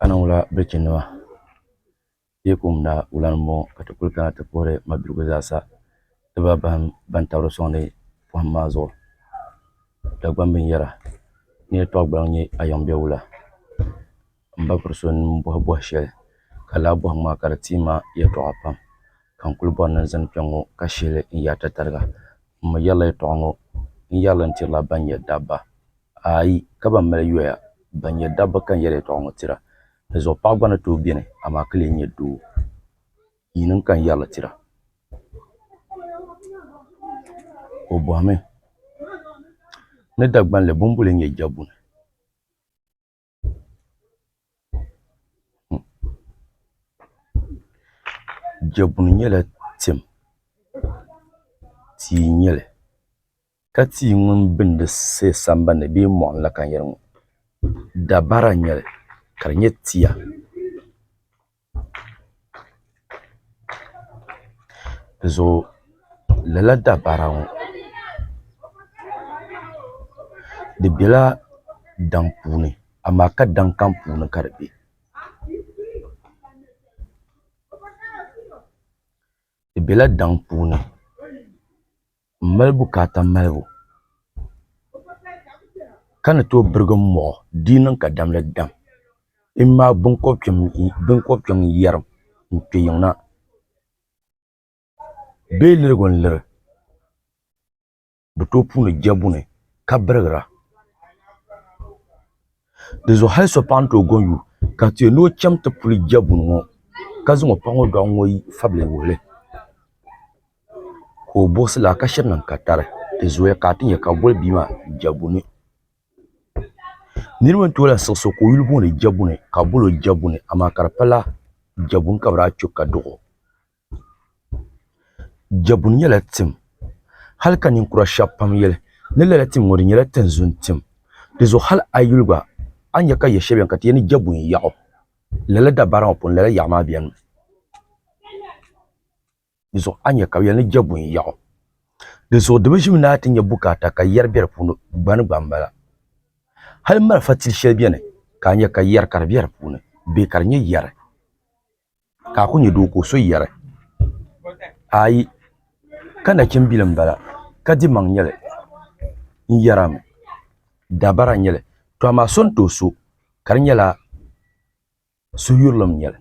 A niŋ wula bilichinnima bee ka o na wula m-bɔŋɔ ka ti kuli kana ti puhiri mabiligu zaasa ti ba bahim ban tabiri sɔŋdi pɔhim maa zuɣu Dagbaŋ binyɛra ni yɛltɔɣa gbaliŋ nyɛ a yiŋ be wula m ba piri so m-bɔhi bɔhi shɛli ka lala bɔhigu maa ka di teei ma yɛltɔɣa pam ka n kuli bɔri ni n zani kpɛŋ-ŋɔ ka shihi li n-yaai tatariga m mi yɛrila yɛltɔɣa ŋɔ n yɛri li n-tirila ban nyɛ dabba Aai, ka ban mali yoya ban nyɛ dabba ka n yɛri yɛtɔɣa ŋɔ tira. Di zuɣu paɣa gba ni tooi beni amaa ka lee nyɛ doo. Yinim ka n yɛri li tira. O bɔhimi ni Dagbanli bumbuli n-nyɛ jɛbuni. Jɛbuni nyɛla tim tia n-nyɛ li. Ka tia ŋun bindi sambanni bee mɔɣuni la ka n yɛri ŋɔ dabara n nyɛli ka di nyɛ tia di zuɣu lala dabara ŋɔ di bɛla daŋ puuni amaa ka daŋ kam puuni ka di bɛ di bɛla daŋ puuni N mali bukaata malibu ka ni tooi birigi moɣu di yi niŋ ka damli dam n maai binkobi kpɛŋ n yɛrim n kpɛ yiŋ na bee lirigu n liri bi tooi puuni jɛbbu ni ka birigira Di zuɣu hali so paɣa ni tooi go n-yu ka ti yɛn ni o chaŋ ti puli jɛbuni ŋɔ ka zaŋ o paɣa ŋɔ dɔɣi ŋ-ŋɔ fabili wuhi li ka o buɣisi laa ka shiri niŋ katari di zooya ka a ti nya ka bɛ boli bia maa jɛbuni. Niriba ni tooi lahi siɣisi o ka o yuli booni jɛbuni ka bɛ boli o jɛbuni amaa ka di pala jɛbuni ka bɛ daa che ka dɔɣi o. Jɛbuni nyɛla tim hali ka ninkura shɛba pam yɛli ni lala tim ŋɔ di nyɛla tinzun tim di zuɣu hali a yi yuli gba a ni nya ka ya shɛli beni ka ti yɛli ni jɛbuni yaɣu lala dabara ŋɔ puuni lala yaɣu maa beni mi di zuɣu a ni nya ka bɛ yɛli ni jɛbuni yaɣu di zuɣu di bi ʒimi ni a ti nya bukaata ka yɛri be di puuni gbani gba m-bala hali malifa tili shɛli beni ka a nya ka yɛri ka di be di puuni bee ka di nyɛ yɛri. Ka a ku nyɛ doo ka o so yɛri, Aai, ka nachimbila m-bala, ka dimaŋ nyɛ li n-yɛrimi, dabara n-nyɛ li. Tɔ amaa so ni tooi so ka di nyɛla suhuyurilim n-nyɛ li.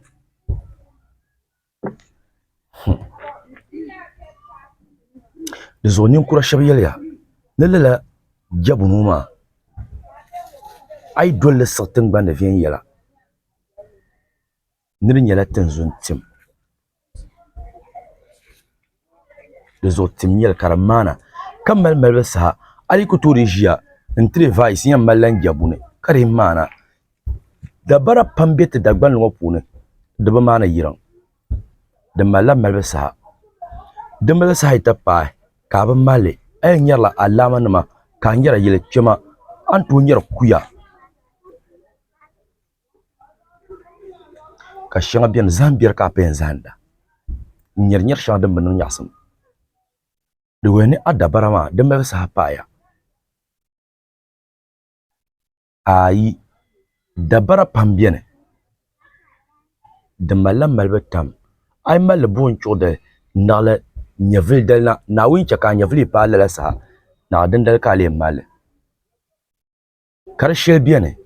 Di zuɣu ninkura shɛba yɛliya ni lala jɛbu ŋɔ maa a yi doli li siɣi tiŋgbani ni viɛnyɛla. Ni di nyɛla tinzun tim di zuɣu tim nyɛli ka di maana ka mali malibu saha a yi ku tooi di ʒiya n tiri vais n yɛn malila n jɛbuni ka di maana dabara pam bɛ ti Dagbanli ŋɔ puuni di bi maani yiriŋ di malila malibu saha di malibu saha yi ti paai ka a bi malli a yɛn nyɛrila alaama nima ka a nyɛri yili kpɛma a ni tooi nyɛri kuya Ka shɛŋa biɛni zaham biɛri ka a pa yɛn zahinda n nyɛri nyɛri shɛŋa din bi niŋ nyaɣasim di wuhi ni a dabara maa di mali saha paaya ayi dabara pam biɛni di malila malibu tam a yi malili buɣum chuɣu dali naɣala nyɛvuli dali na Naawuni chɛ ka a nyɛvuli yi paai lala saha naɣa dindali ka a lee malli ka di shɛli biɛni.